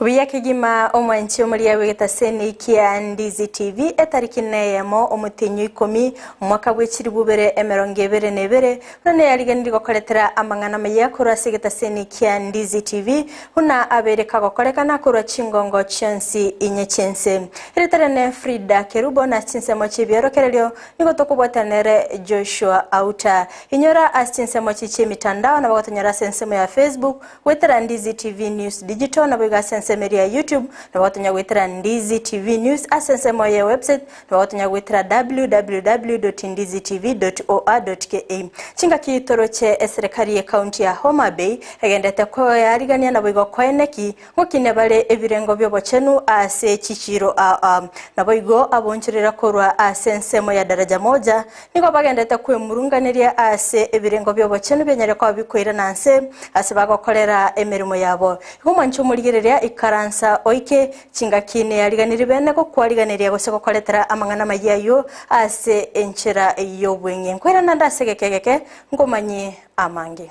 Buya kegima omwanchi omoria bw'egetaseni kia Ndizi TV etariki neyemo omotienyi o ikomi omwaka bwe chilifu bibere emerongo ebere na ebere buna neyariganirie gokoretera amang'ana amaya korwa ase egetaseni kia Ndizi TV buna abeire kagokorekana korwa chingongo chionsi inye chi'ense. Erieta riane Frida Kerubo na chinsemo chi'ebiorokererio nigo tokobwatana nere Joshua Auta. Inyora ase chinsemo echi chi'emitandao nabo gotonyora ase ensemo ya Facebook Goetera Ndizi TV News Digital naboigo ase ensemo eria ya YouTube, nabo gotonya goetera Ndizi TV News ase ensemo ye website, nabo gotonya goetera www.ndizitv.or.ke. Chingaki toroche eserekari ye county ya Homa Bay egendete koyarigania naboigo koeneki ngokina bare ebirengo biobochenu ase chichiro aa. Naboigo abonchorera korwa ase ensemo ya Daraja Moja Nigo bagenderete kwemurunganeria ase ebirengo bi'obochenu bianyare koba bikoirana nse ase bagokorera emeremo yabo. Igo omwanche omorigereria, ikaransa oike chingaki neyariganirie bene gokwariganeria gose gokoretera amang'ana amayia ayio ase enchera y'obweng'e. Nkoirana nde ase egeka egeke, nkomanyie amange.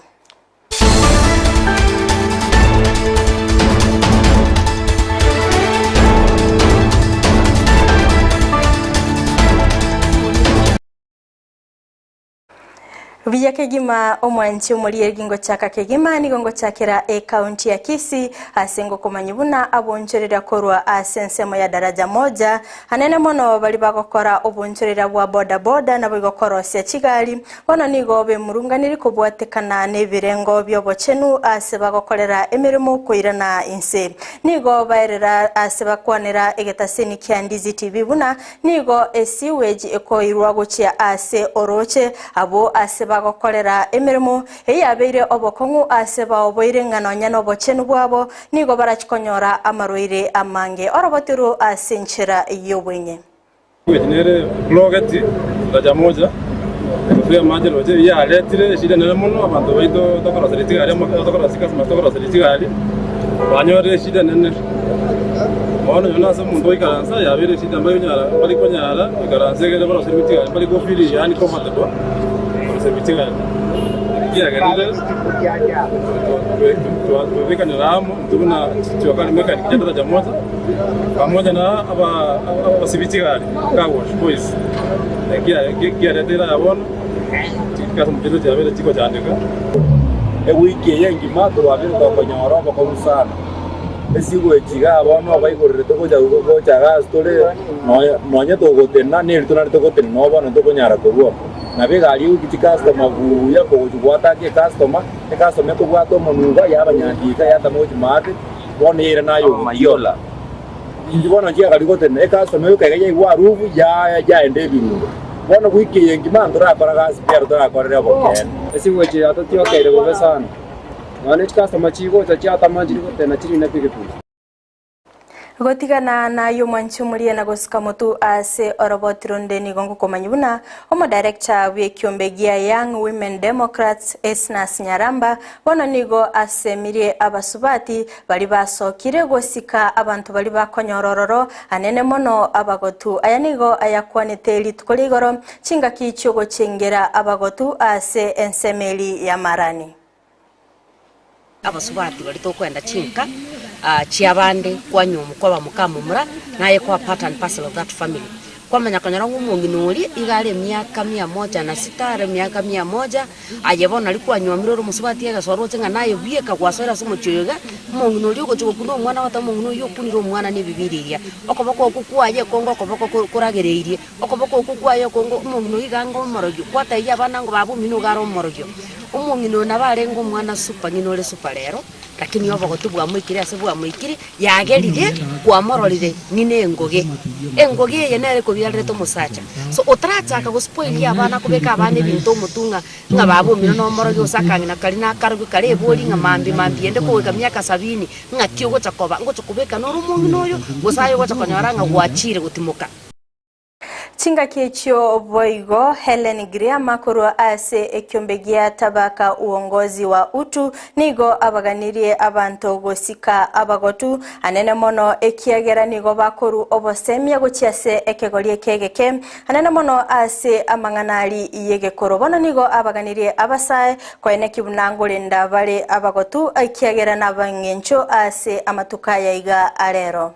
Buya kegima omwanchi omorieri ngochaka kegima nigo ngochakera ekaunti ya Kisii ase ngokomanya buna abonchorera korwa ase ensemo ya Daraja Moja anene mono bari bagokora obonchorera bwa boda boda naboigo korosia chigari Bono nigo bemurunganirie kobwatekana nebirengo bi'obochenu ase bagokorera emeremo koirana inse. Nigo baerera ase bakwanera egetaseni kia Ndizi TV buna nigo esewage ekoirwa gochia ase orooche abwo ase bagokorera emeremo eyio yabeire obokong'u ase baoboire ng'a nonya nobochenu bwabo nigo barachi konyora amarwaire amange. Oroboti oro ase enchera y'obweng'e. Eki nere blogeti daraja moja egotuya amache roche eyio yaretire eshida enene mono abanto baito tokoroseria chigari tokorosia customer tokoroseria chigari banyorire eshida enene. Bono onye nase omonto oikaransa yabeire eshida mbari konyara mbari konyara goikaransa egere baroserigwe chigari mbari go feel yaani comfortable koroserigwa chigari. Ekiagerire twabekanire amo intwe buna chiokari mechanic chia daraja moja. Pamoja na abasibi chigari, car wash boys, ekiareteire aya bono, chikasi chiaito chiabeire chigochandeka. Ewiki eye engima twabeire tokonyora obokong'u sana, esigo echi igaa bono obaigorerete gocha gocha igaa ase tore nonye togotenena neri tonarete gotenena oo bono tokonyara korwa oo. Nabo egari egoika chicustomer buya kogochi goataka ecustomer, ecustomer ekobwata omonwa iga yabanyandika yatama gochia maate. Bono eira naye ogotiola. Inki bono nchiagari gotenena ecustom eyoka iga yaigwa harufu yaye yaenda ebirundo. Bono goika eye engima ntorakora gasi pi aro torakorere obokeene. Esigochi yatotiokeire bobe sana. Nonya ne chicustomer chigocha chiatama nchiri gotenena chiri ne pikipiki. Gotigana naye omwanchi omoria na gosuka motu ase oroboti ronde nigo ngokomanyia buna omodirector bw'ekiombe gia Young Women Democrats Esnas Nyaramba Bono nigo asemirie abasubati baria basokire gosika abanto baria bakonyora ororo, anene mono abagotu. Aya nigo ayakwanete rituko ria igoro, chingaki chi'ogochengera abagotu ase ensemo eria y'amarani. Abasubati baria tokoenda chinka chiabande kwanywa kwaba mokamomura naye kwaba part and parcel of that family. Kwamanya konyora ng'a omong'ina oria iga are emiaka mia moja na sita are emiaka mia moja, aye bono aria kwanyuomire ore omosubati egesoa roche ng'a naye bweka gwasoire ase omochie oyo iga, omong'ina oria ogochia gokuna omwana ogoteba omong'ina oyio okunire omwana na ebibiria eria. Okoboko okwo kwaye ekongo okoboko ko koragereirie, okoboko okwo kwaye ekongo omong'ina oyio iga anga omorogio, kwatebia abana ngo baba omino iga are omorogio. Omong'ina oyo nabo arenge omwana super ng'ina ore super rero. Lakini obogotu bwamoikire ase bwamoikire, yagerire kwamororire ng'ina engoge. Engoge eye nere ekobiarerete omosacha. So otarachaka gospoilia abana kobeka abana ebinto omotwe ng'a ng'a baba omino nomorogi gose akang'ina karia nakarogwe kare ebori ng'a mambia mambia ende kogoika miaka sabini ng'aki ogocha koba, ngocha kobeka nore omong'ina oyo gose aye ogocha konyora ng'a gwachire gotimoka. Chingaki echio boigo Hellen Giriama korwa ase ekiombe gia Tabaka Uongozi wa Utu nigo abaganirie abanto gosika abagotu anene mono ekiagera nigo bakoru obosemia gochia ase ekegori eke egeke anene mono ase amang'ana ari y'egekoro. Bono nigo abaganirie abasae koeneki buna ngorenda bare abagotu ekiagera nabang'encho ase amatuko aya iga arero.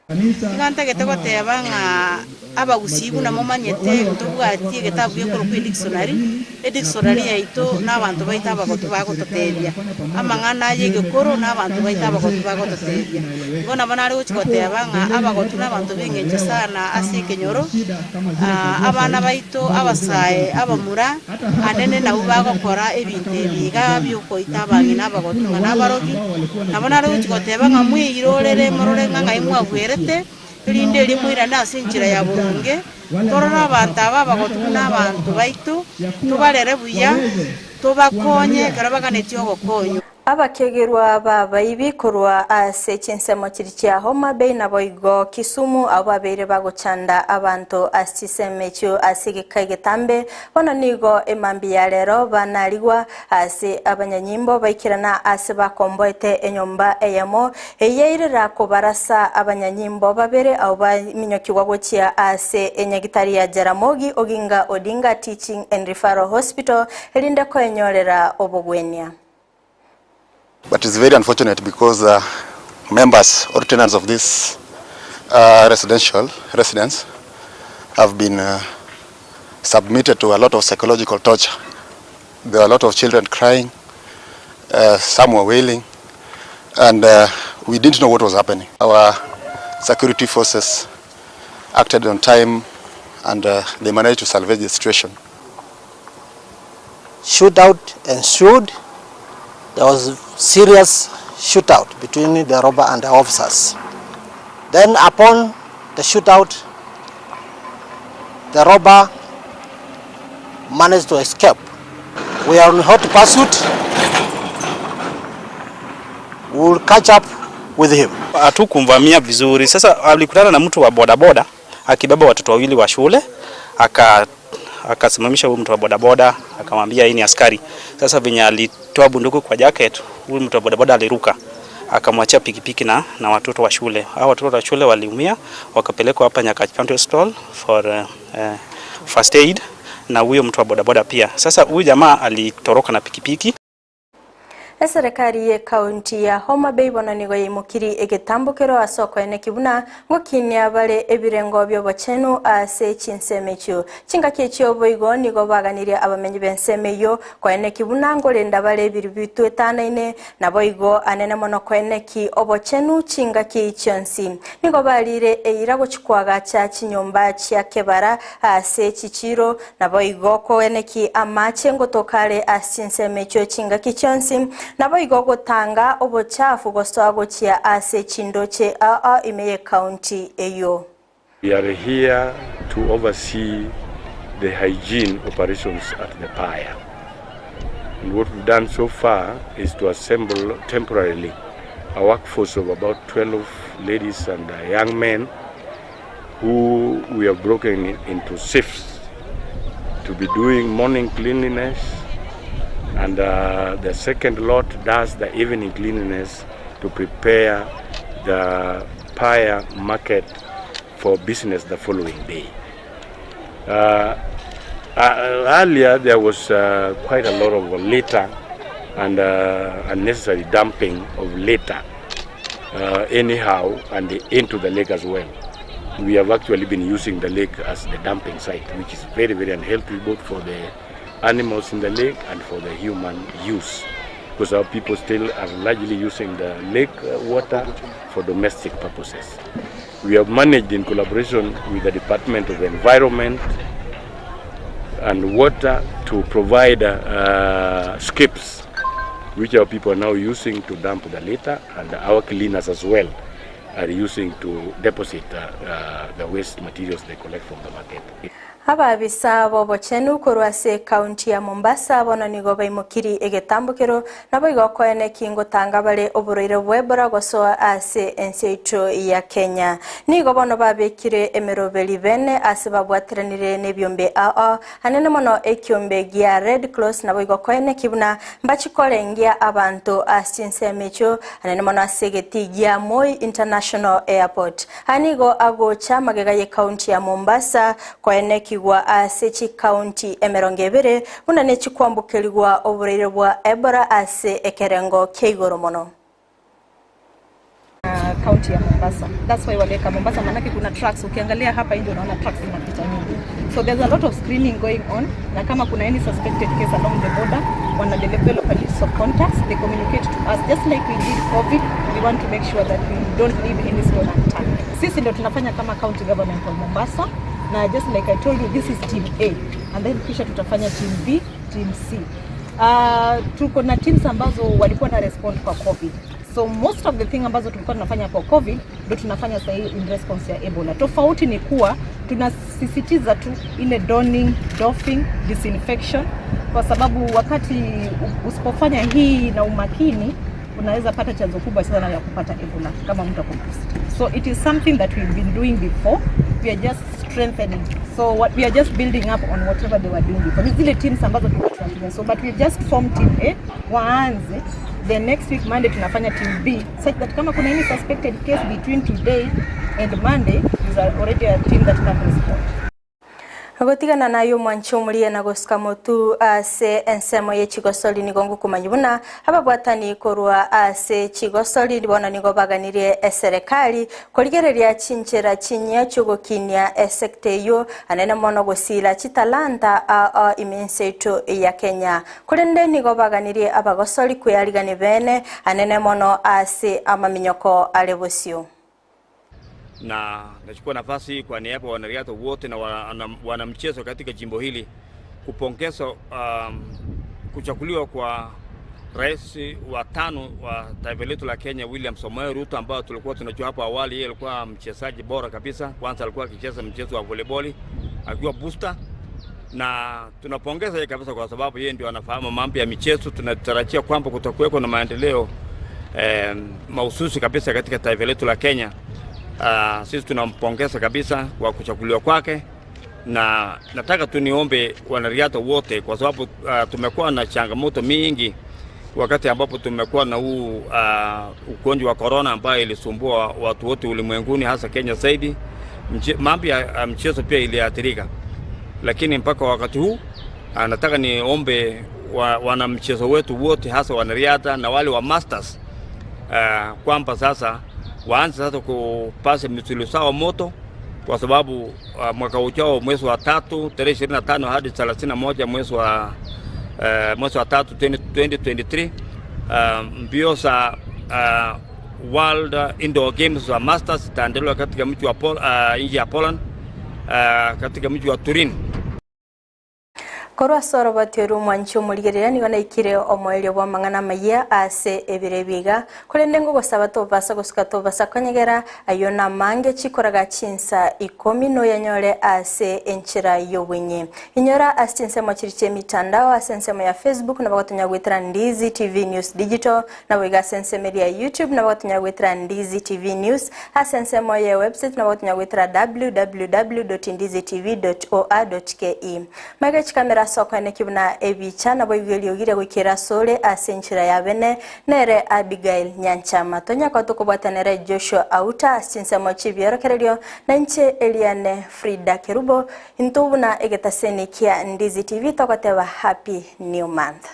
Iga ntagete goteba ng'a abagusii buna momanyete ntobwati egetabu gekorokwa edictionary, edictionary yaito na abanto baito abagotu bagototebia, amang'ana aya egekoro na abanto baito abagotu bagototebia. Igo nabo nare gochia goteba ng'a abagotu na abanto beng'encho sana ase ekenyoro, abana baito abasae abamura anene nabwo bagokora ebinto ebi iga biokoita abang'ina abagotu ng'a nabarogi. Nabo nare gochia goteba ng'a mweirorere morore ng'a ng'ai mwagwerete, erinde erio moirane ase enchera ya boronge, torore abanto aba abagotu buna abanto baito, tobarere buya, tobakonye ekero baganetie ogokonywa. Abakegerwa b'abaibi korwa ase chinsemo chiria chia Homa Bay naboigo Kisumu, abwo babeire bagochanda abanto ase chisemo echio ase egeka egetambe, bono nigo emambia ya rero banarigwa ase abanyanyimbo baikerana ase bakomboete enyomba eyemo eyairera kobarasa abanyanyimbo babere abwo baminyokigwa gochia ase enyagitari ya Jaramogi Oginga Odinga Teaching and Referral Hospital erinde koenyorera obogwenia. But it's very unfortunate because members or tenants of this residential residence have been submitted to a lot of psychological torture. There were a lot of children crying, some were wailing, and we didn't know what was happening. Our security forces acted on time and they managed to salvage the situation. Shootout ensued. There was serious shootout between the robber and the officers. Then upon the shootout, the robber managed to escape. We are on hot pursuit. We will catch up with him. Hatukumvamia vizuri. Sasa alikutana na mtu wa bodaboda akibeba watoto wawili wa shule aka akasimamisha huyu mtu wa bodaboda akamwambia hii ni askari. Sasa venye alitoa bunduki kwa jacket, huyu mtu wa bodaboda aliruka akamwachia pikipiki na, na watoto wa shule. Hao watoto wa shule waliumia wakapelekwa hapa Nyakach County Hospital for first aid na huyo mtu wa bodaboda pia. Sasa huyu jamaa alitoroka na pikipiki. Eserekari ye kaunti ya Homa Bay bono nigo yaimokiri egetambokero ase okoeneki buna ngokinia bare ebirengo by'obochenu ase chinsemo echio. Chingaki echio boigo nigo baganirie abamenyi b'ensemo eyio koeneki buna ngorenda bare ebiri bitwetanaine naboigo anene mono koeneki obochenu chingaki chionsi. Nigo barire eira gochikwagacha chinyomba chia kebara ase chichiro naboigo koeneki amache ngotokare ase chinsemo echio chingaki chionsi naboigo gotanga obochafu gosoa gochia ase chindoche aa ime ye county eyo. We are here to oversee the hygiene operations at the Paya. And what we've done so far is to assemble temporarily a workforce of about 12 ladies and young men who we have broken into shifts to be doing morning cleanliness, and the second lot does the evening cleanliness to prepare the Paya market for business the following day. Earlier there was quite a lot of litter and unnecessary dumping of litter anyhow and into the lake as well. We have actually been using the lake as the dumping site, which is very, very unhealthy both for the animals in the lake and for the human use, because our people still are largely using the lake water for domestic purposes. We have managed, in collaboration with the Department of Environment and Water, to provide skips, which our people are now using to dump the litter, and our cleaners as well are using to deposit the waste materials they collect from the market. Ababisa b'obochenu korwa ase ekaunti ya Mombasa bono nigo baimokiri egetambokero naboigo koeneki ngotanga bare oborwaire bwa Ebola gosoa ase ense yaito ya Kenya. Nigo bono babekire emeroberi bene ase babwateranire nebiombe ao ao anene mono ekiombe gia Red Cross naboigo koeneki buna mbachikorengia abanto ase chinsemo echio anene mono ase egetii gia Moi International Airport. Aya nigo agocha magega y'ekaunti ya Mombasa koenekigwa ase chikaunti emerongo ebere buna nechikwambokerigwa oboraire bwa Ebola ase ekerengo kia igoro mono. County ya Mombasa. That's why waliweka Mombasa manake kuna trucks. Ukiangalia hapa nje unaona trucks zinapita nyingi. So there's a lot of screening going on na kama kuna any suspected case along the border wana develop a list of contacts, they communicate to us just like we did COVID. We want to make sure that we don't leave any stone unturned. Sisi ndio tunafanya kama county government of Mombasa na just like I told you this is team A and then kisha tutafanya team B, team C. Tuko na teams ambazo walikuwa na respond kwa COVID. So most of the thing ambazo tulikuwa tunafanya kwa COVID ndio tunafanya sasa hii in response ya Ebola. Tofauti ni kuwa tunasisitiza tu ile donning, doffing, disinfection kwa sababu wakati usipofanya hii na umakini unaweza pata chanzo kubwa sana ya kupata Ebola kama mtu ako positive. So it is something that we've been doing before. We are just strengthening. So what we are just building up on whatever they were doing before. Ni zile teams ambazo tulikuwa tunatumia. So but we've just formed team A waanze then next week Monday tunafanya team B such that kama kuna any suspected case between today and Monday is already a team that can respond. Gotigana naye omwanchi omoria na gosuka motu ase ensemo ye chigosori nigo ngokomanya buna ababwatani korwa ase chigosori bono nigo baganirie eserekari korigereria chinchera chinyia chiogokinia esekta eywo anene mono gosira chitalanta aa ime ense yaito ya Kenya. Korende nigo baganirie abagosori kweyarigani bene anene mono ase amaminyoko are bosio. Na nachukua nafasi hii kwa niaba ya wanariadha wote na wanamchezo katika jimbo hili kupongeza kuchaguliwa kwa rais wa tano wa taifa letu la Kenya William Samoei Ruto, ambao tulikuwa tunajua hapo awali yeye alikuwa mchezaji bora kabisa. Kwanza alikuwa akicheza mchezo wa volleyball akiwa booster, na tunapongeza yeye kabisa kwa sababu yeye ndio anafahamu mambo ya michezo. Tunatarajia kwamba kutakuweko na maendeleo mahususi kabisa katika taifa letu la Kenya. Sisi tunampongeza kabisa kwa kuchaguliwa kwake, na nataka tu niombe wanariadha wote kwa sababu tumekuwa na changamoto mingi wakati ambapo tumekuwa na huu ugonjwa wa corona ambayo ilisumbua watu wote ulimwenguni, hasa Kenya zaidi. Mambo ya mchezo pia iliathirika, lakini mpaka wakati huu nataka niombe wanamchezo wetu wote, hasa wanariadha na wale wa masters, kwamba sasa waanze sasa kupasa misuli sawa moto, kwa sababu mwaka ujao mwezi wa tatu tarehe 25 hadi 31 mwezi wa tatu 2023, mbio za World Indoor Games za Masters zitaandaliwa katika mji wa nchi ya Poland, katika mji wa Turin. Korwa ase oroboti oru omwanchi omorigereria nigo naikire omoerio bwa amang'ana amaya ase ebire ebiga korende ngogosaba tobasa gosuka tobasa konyegera ayo namange chikoraga chinsa ikomi noyanyore ase enchera y'obwenye inyora ase chinsemo chiri chia emitandao ase ensemo ya Facebook nabo gotonya gwetera Ndizi TV News Digital nabo iga ase ensemo eria ya YouTube nabo gotonya gwetera Ndizi TV News ase ensemo ya website nabo gotonya gwetera www.ndizitv.or.ke maiga chikamera soko ene kibuna ebicha nabo igeriogire gwikira sore ase enchera ya bene nere Abigail Nyanchama tonyaka tukobwatanere Joshua Auta ase chinsemo chibiorokererio na inche Eliane Frida Kerubo intubuna egetaseni kia Ndizi TV togoteba happy new month.